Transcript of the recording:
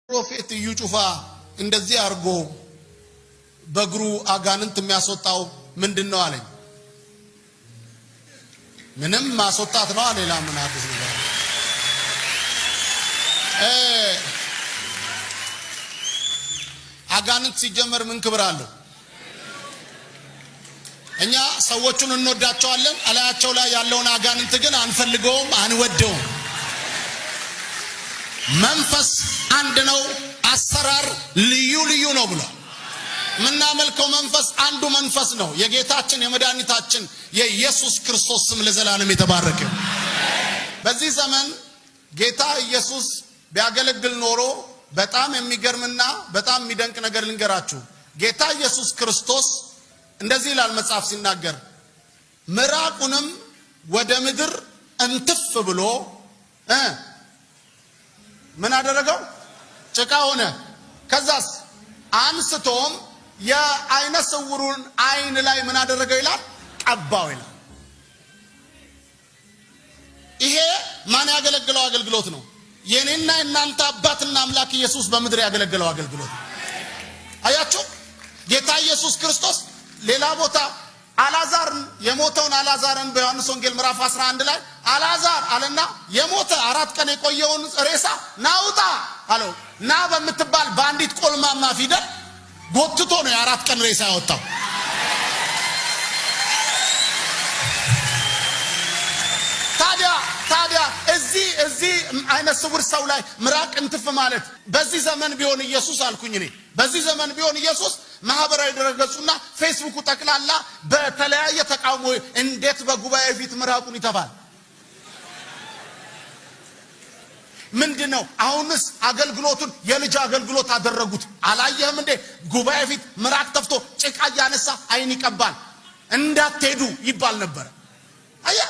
Prophet እዩ ጩፋ እንደዚህ አድርጎ በእግሩ አጋንንት የሚያስወጣው ምንድን ነው አለኝ። ምንም ማስወጣት ነው፣ ሌላ ምን አዲስ ነገር? አጋንንት ሲጀመር ምን ክብር አለው? እኛ ሰዎቹን እንወዳቸዋለን፣ እላያቸው ላይ ያለውን አጋንንት ግን አንፈልገውም፣ አንወደውም። መንፈስ አንድ ነው፣ አሰራር ልዩ ልዩ ነው ብሏል። የምናመልከው መንፈስ አንዱ መንፈስ ነው። የጌታችን የመድኃኒታችን የኢየሱስ ክርስቶስ ስም ለዘላለም የተባረከ። በዚህ ዘመን ጌታ ኢየሱስ ቢያገለግል ኖሮ በጣም የሚገርምና በጣም የሚደንቅ ነገር ልንገራችሁ። ጌታ ኢየሱስ ክርስቶስ እንደዚህ ይላል መጽሐፍ ሲናገር፣ ምራቁንም ወደ ምድር እንትፍ ብሎ ምን አደረገው? ጭቃ ሆነ። ከዛስ አንስቶም የአይነ ስውሩን አይን ላይ ምን አደረገው ይላል? ቀባው ይላል። ይሄ ማን ያገለግለው አገልግሎት ነው? የኔና የናንተ አባትና አምላክ ኢየሱስ በምድር ያገለገለው አገልግሎት ነው። አያችሁ፣ ጌታ ኢየሱስ ክርስቶስ ሌላ ቦታ አላዛርን፣ የሞተውን አላዛርን በዮሐንስ ወንጌል ምዕራፍ 11 ላይ አላዛር አለና የሞተ 4 ቀን የቆየውን ሬሳ ናውጣ አለው። ና በምትባል በአንዲት ቆልማማ ፊደል ጎትቶ ነው የ4 ቀን ሬሳ ያወጣው። ታዲያ እዚህ አይነ ስውር ሰው ላይ ምራቅ እንትፍ ማለት በዚህ ዘመን ቢሆን ኢየሱስ፣ አልኩኝ እኔ፣ በዚህ ዘመን ቢሆን ኢየሱስ ማህበራዊ ድረገጹና ፌስቡኩ ጠቅላላ በተለያየ ተቃውሞ እንዴት በጉባኤ ፊት ምራቁን ይተፋል? ምንድን ነው? አሁንስ አገልግሎቱን የልጅ አገልግሎት አደረጉት። አላየህም እንዴ? ጉባኤ ፊት ምራቅ ተፍቶ ጭቃ እያነሳ አይን ይቀባል። እንዳትሄዱ ይባል ነበር። አየህ።